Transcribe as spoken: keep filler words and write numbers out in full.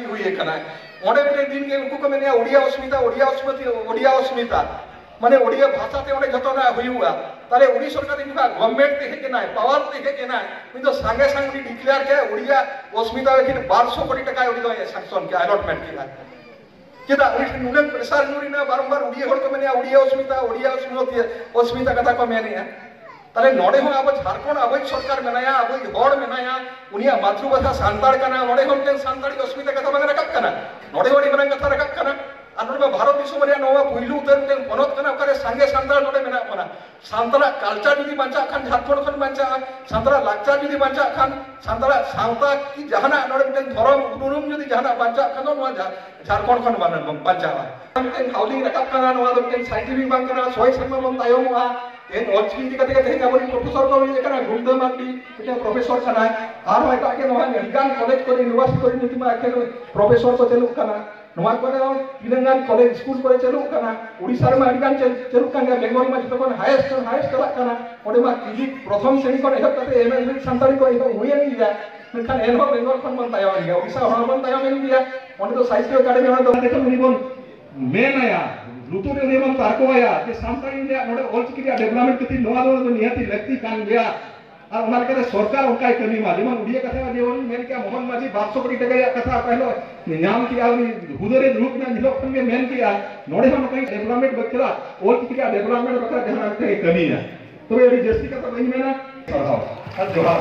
ᱦᱩᱭ ᱟᱠᱟᱱᱟ᱾ ᱚᱸᱰᱮ ᱢᱤᱫᱴᱮᱱ ᱫᱤᱱ ᱜᱮ ᱩᱱᱠᱩ ᱠᱚ ᱢᱮᱱᱮᱜᱼᱟ, "ᱳᱰᱤᱭᱟ ᱚᱥᱢᱤᱛᱟ, ᱳᱰᱤᱭᱟ ᱚᱥᱢᱤᱛᱟ, ᱳᱰᱤᱭᱟ ᱚᱥᱢᱤᱛᱟ", ᱢᱟᱱᱮ ᱳᱰᱤᱭᱟ ᱵᱷᱟᱥᱟ ᱛᱮ ᱚᱸᱰᱮ ᱡᱷᱚᱛᱚᱱᱟᱜ ᱦᱩᱭᱩᱜᱼᱟ᱾ ᱛᱟᱦᱞᱮ ᱩᱱᱤ ᱥᱚᱨᱠᱟᱨ ᱡᱚᱠᱷᱚᱱ ᱜᱚᱵᱷᱢᱮᱱᱴ ᱛᱮ ᱦᱮᱡ ᱮᱱᱟᱭ, ᱯᱟᱣᱟᱨ ᱛᱮ ᱦᱮᱡ ᱮᱱᱟᱭ, ᱩᱱᱤ ᱫᱚ ᱥᱟᱸᱜᱮ ᱥᱟᱝ ᱩᱱᱤ ᱰᱤᱠᱞᱮᱭᱟᱨ ᱠᱮᱫᱟᱭ, ᱳᱰᱤᱭᱟ ᱚᱥᱢᱤᱛᱟ ᱞᱟᱹᱜᱤᱫ ᱵᱟᱨᱥᱚ ᱠᱳᱴᱤ ᱴᱟᱠᱟᱭ ᱩᱱᱤ ᱫᱚᱭ ᱥᱟᱝᱥᱚᱱ ᱠᱮᱫᱟ, ᱮᱞᱚᱴᱢᱮᱱᱴ ᱠᱮᱫᱟ᱾ ᱪᱮᱫᱟᱜ ᱩᱱᱤ ᱴᱷᱮᱱ ᱱᱩᱱᱟᱹᱜ ᱯᱨᱮᱥᱟᱨ ᱧᱩᱨ ᱮᱱᱟ? ᱵᱟᱨᱚᱢᱵᱟᱨ ᱳᱰᱤᱭᱟ ᱦᱚᱲ ᱠᱚ ᱢᱮᱱᱮᱜᱼᱟ, "ᱳᱰᱤᱭᱟ ᱚᱥᱢᱤᱛᱟ, ᱳᱰᱤᱭᱟ ᱚᱥᱢᱤᱛᱟ", ᱚᱥᱢᱤᱛᱟ ᱠᱟᱛᱷᱟ ᱠᱚ ᱢᱮᱱᱮᱜᱼᱟ᱾ ᱛᱟᱦᱞᱮ ᱱᱚᱰᱮ ᱦᱚᱸ ᱟᱵᱚ ᱡᱷᱟᱲᱠᱷᱚᱸᱰ, ᱟᱵᱚᱭᱤᱡ ᱥᱚᱨᱠᱟᱨ ᱢᱮᱱᱟᱭᱟ, ᱟᱵᱚᱭᱤᱡ ᱦᱚᱲ ᱢᱮᱱᱟᱭᱟ, ᱩᱱᱤᱭᱟᱜ ᱢᱟᱛᱨᱩᱵᱷᱟᱥᱟ ᱥᱟᱱᱛᱟᱲ ᱠᱟᱱᱟ, ᱱᱚᱰᱮ ᱦᱚᱸ ᱢᱤᱫᱴᱮᱱ ᱥᱟᱱᱛᱟᱲᱤ ᱚᱥᱢᱤᱛᱟ ᱠᱟᱛᱷᱟ ᱵᱟᱝ ᱨᱟᱠᱟᱵ ᱠᱟᱱᱟ, ᱱᱚᱰᱮ ᱦᱚᱸ ᱟᱹᱰᱤ ᱢᱟᱨᱟᱝ ᱠᱟᱛᱷᱟ ᱨᱟᱠᱟᱵ ᱠᱟᱱᱟ᱾ ᱟᱨ ᱱᱚᱰᱮ ᱢᱟ ᱵᱷᱟᱨᱚᱛ ᱫᱤᱥᱚᱢ ᱨᱮᱭᱟᱜ ᱱᱚᱣᱟ ᱯᱩᱭᱞᱩ ᱩᱛᱟᱹᱨ ᱢᱤᱫᱴᱮᱱ ᱯᱚᱱᱚᱛ ᱠᱟᱱᱟ, ᱚᱠᱟᱨᱮ ᱥᱟᱸᱜᱮ ᱥᱟᱱᱛᱟᱲ ᱱᱚᱰᱮ ᱢᱮᱱᱟᱜ ᱵᱚᱱᱟ᱾ ᱥᱟᱱᱛᱟᱲᱟᱜ ᱠᱟᱞᱪᱟᱨ ᱡᱩᱫᱤ ᱵᱟᱧᱪᱟᱜ ᱠᱷᱟᱱ ᱡᱷᱟᱲᱠᱷᱚᱸᱰ ᱠᱷᱚᱱ ᱵᱟᱧᱪᱟᱜᱼᱟ, ᱥᱟᱱᱛᱟᱲᱟᱜ ᱞᱟᱠᱪᱟᱨ ᱡᱩᱫᱤ ᱵᱟᱧᱪᱟᱜ ᱠᱷᱟᱱ, ᱥᱟᱱᱛᱟᱲᱟᱜ ᱥᱟᱶᱛᱟ ᱠᱤ ᱡᱟᱦᱟᱱᱟᱜ ᱱᱚᱰᱮ ᱢᱤᱫᱴᱮᱱ ᱫᱷᱚᱨᱚᱢ ᱩᱯᱨᱩᱢ ᱡᱩᱫᱤ ᱡᱟᱦᱟᱱᱟᱜ ᱵᱟᱧᱪᱟᱜ ᱠᱷᱟᱱ ᱫᱚ ᱱᱚᱣᱟ ᱡᱷᱟ-, ᱡᱷᱟᱲᱠᱷᱚᱸᱰ ᱠᱷᱚᱱ ᱵᱟᱧ-, ᱵᱟᱧᱪᱟᱜᱼᱟ᱾ ᱢᱤᱫᱴᱮᱱ ᱦᱟᱣᱞᱤᱝ ᱨᱟᱠᱟᱵ ᱠᱟᱱᱟ, ᱱᱚᱣᱟ ᱫᱚ ᱢᱤᱫᱴᱮᱱ ᱥᱟᱭᱮᱱᱴᱤᱯᱷᱤᱠ ᱵᱟᱝ ᱠᱟᱱᱟ, ᱥᱚᱭ ᱥᱮᱨᱢᱟ ᱵᱚᱱ ᱛᱟᱭᱚᱢᱚᱜᱼᱟ᱾ ᱛᱮᱦᱮᱧ ᱚᱞᱪᱤᱠᱤ ᱤᱫᱤ ᱠᱟᱛᱮ ᱜᱮ ᱛᱮᱦᱮᱧ ᱟᱵᱚᱨᱮᱱ ᱯᱨᱚᱯᱷᱮᱥᱚᱨ ᱠᱚ ᱦᱩᱭ ᱟᱠᱟᱱᱟ, ᱜᱩᱢᱫᱟᱹ ᱢᱟᱨᱰᱤ ᱢᱤᱫᱴᱮᱱ ᱯᱨᱚᱯᱷᱮᱥᱚᱨ ᱠᱟᱱᱟᱭ, ᱟᱨᱦᱚᱸ ᱮᱴᱟᱜ ᱜᱮ ᱱᱚᱣᱟ ᱟᱹᱰᱤᱜᱟᱱ ᱠᱚᱞᱮᱡᱽ ᱠᱚᱨᱮ, ᱤᱭᱩᱱᱤᱵᱷᱟᱨᱥᱤᱴᱤ ᱠᱚᱨᱮ ᱧᱩᱛᱩᱢ ᱟᱹᱠᱷᱤᱨ ᱯᱨᱚᱯᱷᱮᱥᱚᱨ ᱠᱚ ᱪᱟᱹᱞᱩᱜ ᱠᱟᱱᱟ᱾ ᱱᱚᱣᱟ ᱠᱚᱨᱮ ᱦᱚᱸ ᱛᱤᱱᱟᱹᱜ ᱜᱟᱱ ᱠᱚᱞᱮᱡᱽ ᱥᱠᱩᱞ ᱠᱚᱨᱮ ᱪᱟᱹᱞᱩᱜ ᱠᱟᱱᱟ, ᱩᱲᱤᱥᱥᱟ ᱨᱮᱢᱟ ᱟᱹᱰᱤ ᱜᱟᱱ ᱪᱟᱹᱞ-, ᱪᱟᱹᱞᱩᱜ ᱠᱟᱱ ᱜᱮᱭᱟ, ᱵᱮᱝᱜᱚᱞ ᱨᱮᱢᱟ ᱡᱚᱛᱚ ᱠᱷᱚᱱ ᱦᱟᱭᱮᱥᱴ, ᱦᱟᱭᱮᱥᱴ ᱪᱟᱞᱟᱜ ᱠᱟᱱᱟ᱾ ᱚᱸᱰᱮ ᱢᱟ ᱠᱮᱡᱤ ᱯᱨᱚᱛᱷᱚᱢ ᱥᱨᱮᱱᱤ ᱠᱷᱚᱱ ᱮᱦᱚᱵ ᱠᱟᱛᱮ ᱮᱢ ᱮ ᱥᱟᱱᱛᱟᱲᱤ ᱠᱚ ᱮᱦᱚᱵ ᱦᱩᱭᱮᱱ ᱜᱮᱭᱟ, ᱢᱮᱱᱠᱷᱟᱱ ᱮᱱᱦᱚᱸ ᱵᱮᱝᱜᱚᱞ ᱠᱷᱚᱱ ᱵᱚᱱ ᱛᱟᱭᱚᱢ ᱮᱱ ᱜᱮᱭᱟ, ᱩᱲᱤᱥᱥᱟ ᱦᱚᱸ ᱵᱚᱱ ᱛᱟᱭᱚᱢ ᱮᱱ ᱜᱮᱭᱟ᱾ ᱚᱸᱰᱮ ᱫᱚ ᱥᱟᱦᱤᱛᱛᱚ ᱮᱠᱟᱰᱮᱢᱤ ᱦᱚᱲ ᱫᱚ ᱡᱚᱠᱷᱚᱱ ᱩᱱᱤ ᱵᱚᱱ ᱢᱮᱱ ᱟᱭᱟ, ᱞᱩᱛᱩᱨ ᱨᱮ ᱩᱱᱤ ᱵᱚᱱ ᱛᱟᱨᱠᱚ ᱟᱭᱟ ᱡᱮ ᱥᱟᱱᱛᱟᱲᱤ ᱨᱮᱭᱟᱜ ᱱᱚᱰᱮ ᱚᱞᱪᱤᱠᱤ ᱨᱮᱭᱟᱜ ᱰᱮᱵᱷᱞᱚᱯᱢᱮᱱᱴ ᱠᱷᱟᱹᱛᱤᱨ ᱱᱚᱣᱟ ᱫᱚ ᱱᱤᱦᱟᱹᱛᱤ ᱞᱟᱹᱠᱛᱤ ᱠᱟᱱ ᱜᱮᱭᱟ᱾ ᱟᱨ ᱚᱱᱟ ᱞᱮᱠᱟᱛᱮ ᱥᱚᱨᱠᱟᱨ ᱚᱱᱠᱟᱭ ᱠᱟᱹᱢᱤ ᱢᱟ, ᱡᱮᱢᱚᱱ ᱩᱰᱤᱭᱟ ᱠᱟᱛᱷᱟ ᱡᱮᱢᱚᱱ ᱢᱮᱱ ᱠᱮᱜᱼᱟ, ᱢᱳᱦᱚᱱ ᱢᱟᱹᱡᱷᱤ ᱵᱟᱨᱥᱚ ᱠᱳᱴᱤ ᱴᱟᱠᱟ ᱨᱮᱭᱟᱜ ᱠᱟᱛᱷᱟ ᱚᱠᱟ ᱦᱤᱞᱳᱜ ᱧᱟᱢ ᱠᱮᱜᱼᱟ, ᱩᱱᱤ ᱦᱩᱫᱟᱹ ᱨᱮ ᱫᱩᱲᱩᱵ ᱮᱱᱟ, ᱮᱱ ᱦᱤᱞᱳᱜ ᱠᱷᱚᱱ ᱜᱮ ᱢᱮᱱ ᱠᱮᱜᱼᱟ, ᱱᱚᱰᱮ ᱦᱚᱸ ᱱᱚᱝᱠᱟ ᱰᱮᱵᱷᱞᱚᱯᱢᱮᱱᱴ ᱵᱟᱠᱷᱨᱟ, ᱚᱞ ᱪᱤᱠᱤ ᱨᱮᱭᱟᱜ ᱰᱮᱵᱷᱞᱚᱯᱢᱮᱱᱴ ᱵᱟᱠᱷᱨᱟ ᱡᱟᱦᱟᱸ ᱢᱤᱫᱴᱟᱝ ᱮ ᱠᱟᱹᱢᱤᱭᱟ᱾ ᱛᱚᱵᱮ ᱟᱹᱰᱤ ᱡᱟᱹᱥᱛᱤ ᱠᱟᱛᱷᱟ ᱵᱟᱹᱧ ᱢᱮᱱᱟ, ᱥᱟᱨᱦᱟᱣ ᱟᱨ ᱡᱚᱦᱟᱨ᱾